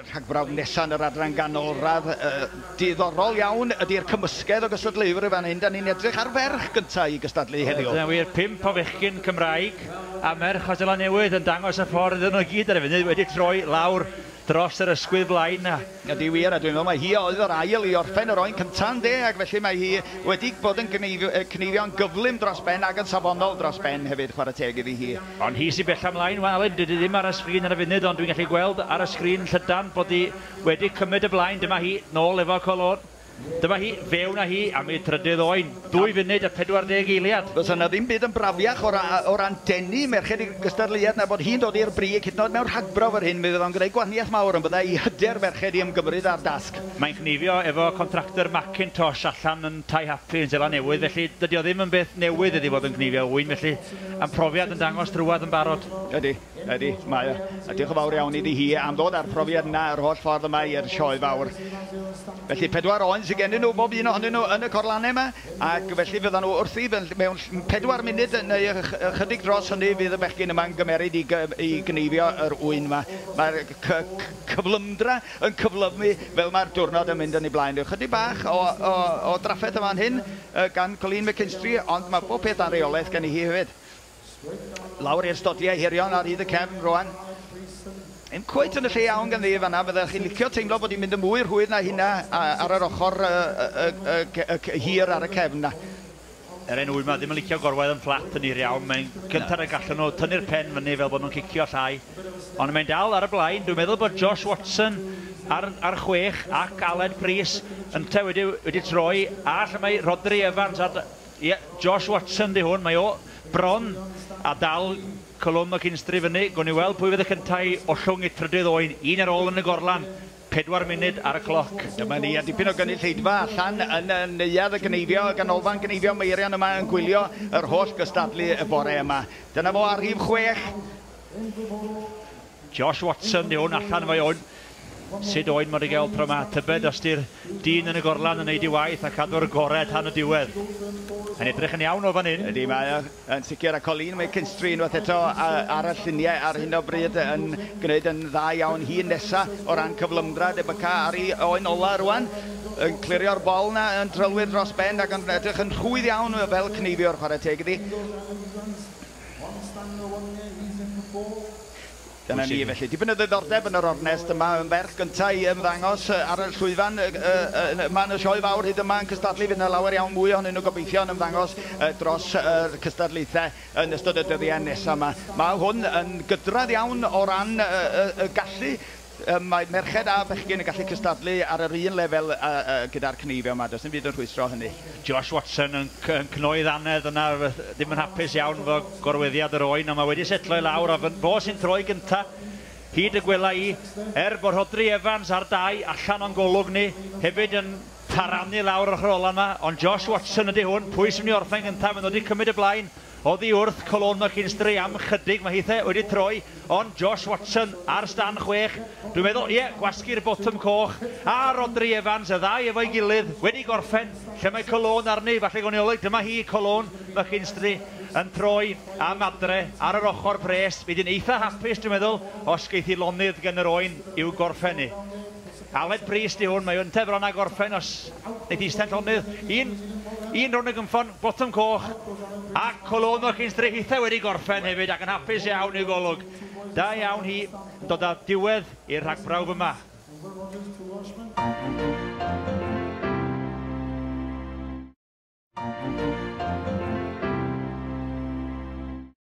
Rhagbrawf nesaf yn yr adran ganolradd, diddorol iawn ydy'r cymysgedd o gystadleuwyr yn fan hyn. Da ni'n edrych ar ferch gyntaf i gystadlu heddiw. Dyna wir, 5 o fechgyn Cymraeg a merch o Seland Newydd yn dangos y ffordd iddyn nhw gyd ar y funud, wedi troi lawr dros yr ysgwydd blaen na. Ydy wir, a dwi'n meddwl mae hi oedd yr ail i orffen yr oen cyntaf ynde, ac felly mae hi wedi bod yn cneifio'n gyflym dros ben ac yn safonol dros ben hefyd, chwarae teg iddi hi. Ond hi sy'n bell ymlaen, wel Alun, dydy ddim ar y sgrin ar y funud, ond dwi'n gallu gweld ar y sgrin llydan bod hi wedi cymryd y blaen. Dyma hi, nôl efo Colón. Dyma hi, fewn â hi am ei trydydd oen. 2 funud a 40 eiliad. Fysa yna ddim byd yn brafiach o ran denu merched i gystadleuaeth na bod hi'n dod i'r brig, hyd yn oed mewn rhagbrawf yr hyn, mi fydd o'n gwneud gwahaniaeth mawr yn byddai i hyder merched i ymgymryd â'r dasg. Mae'n cneifio efo contractor Macintosh allan yn Tai Happy yn Seland Newydd, felly dydy o ddim yn beth newydd iddi fod yn cneifio ŵyn, felly am profiad yn dangos drwadd yn barod. Ydy, ydy, mae o. A diolch yn fawr iawn iddi hi am ddod â'r profiad yna yr holl ffordd yma i'r sioe fawr. Felly 4 oen sydd gennyn nhw, bob un ohonyn nhw yn y corlannau yma, ac felly fyddan nhw wrthi mewn 4 munud neu ychydig dros hynny fydd y bechgyn yma'n gymeryd i gneifio yr ŵyn yma. Mae'r cyflymdra yn cyflymu fel mae'r diwrnod yn mynd yn ei blaen. Ychydig bach o drafferth yma'n hyn gan Colleen McKinstry, ond mae bob peth ar reolaeth gen i hi hefyd. Lawr i'r stodiau hirion ar hyd y cefn rwan. Yn cweit yn y lle iawn gan ddi fanna, byddech chi'n licio teimlo bod hi'n mynd yn mwy rhwydd na hynna ar yr ochr hir ar y cefn na. Yr enw yma ddim yn licio gorwedd yn fflat yn hir iawn, mae'n cyntaf y gallan nhw tynnu'r pen fyny fel bod nhw'n cicio llai. Ond mae'n dal ar y blaen, dwi'n meddwl bod Josh Watson ar 6 ac Aled Prys ynte wedi troi, a lle mae Rodri Evans ar, ie, Josh Watson di hwn, mae o bron a dal Colón McKinstry fyny. Gwn i weld pwy fydd y cyntaf i ollwng i trydydd oen, un ar ôl yn y gorlan, 4 munud ar y cloc. Dyma ni, a dipyn o gynulleidfa allan yn y neuadd y gneifio, y ganolfan gneifio Meirion yma yn gwylio yr holl gystadlu y bore yma. Dyna fo ar rhif 6. Josh Watson di hwn allan efo'i oen. Sut oen mae wedi gael tro yma, tybed os di'r dyn yn y gorlan yn neud ei waith a cadw'r gorau tan y diwedd. Yn edrych yn iawn o fan hyn. Ydy, mae yn sicr, a Colleen McKinstry unwaith eto ar y lluniau ar hyn o bryd yn gwneud yn dda iawn. Hi nesa o ran cyflymdra debyca ar ei oen ola rwan, yn clirio'r bol na yn drylwyr dros ben ac yn edrych yn rhwydd iawn fel cneifio'r chwarae teg iddi. Dyna ni felly. Dipyn o ddiddordeb yn yr ornest yma, yn ferch gyntaf i ymddangos ar y llwyfan yma yn y sioe fawr hyd yma yn cystadlu. Fydd yna lawer iawn mwy ohonyn nhw gobeithio yn ymddangos dros yr cystadlaethau yn ystod y dyddiau nesaf yma. Mae hwn yn gydradd iawn o ran y gallu. Mae merched a bechgyn yn gallu cystadlu ar yr un lefel gyda'r cneifio yma. Does dim byd yn rhwystro hynny. Josh Watson yn cnoi ddannedd yna, ddim yn hapus iawn fo gorweddiad yr oen, ond mae wedi setlo i lawr a fo sy'n troi gynta hyd y gwela i, er bod Rhodri Evans ar 2 allan o'n golwg ni, hefyd yn taranu lawr ochr ola yma, ond Josh Watson ydy hwn, pwy sy'n mynd i orffen gyntaf, maen nhw wedi cymryd y blaen oddi wrth Colón McKinstry am chydig, mae hithe wedi troi, ond Josh Watson ar stan 6, dwi'n meddwl, ie, gwasgu'r botwm coch, a Rodri Evans, y ddau efo'i gilydd, wedi gorffen, lle mae Colón arni, falle gawn ni olwg, dyma hi, Colón McKinstry, yn troi am adre ar yr ochr pres, fydd hi'n eitha hapus, dwi'n meddwl, os geith hi lonydd gen yr oen i'w gorffen ni. Aled Prys di hwn, mae ynte bron a gorffen os wneith hi eistedd llonydd. Un rownd y gynffon, botwm coch, a Colón McKinstry hithe wedi gorffen hefyd ac yn hapus iawn i'w golwg. Da iawn hi yn dod â diwedd i'r rhagbrawf yma.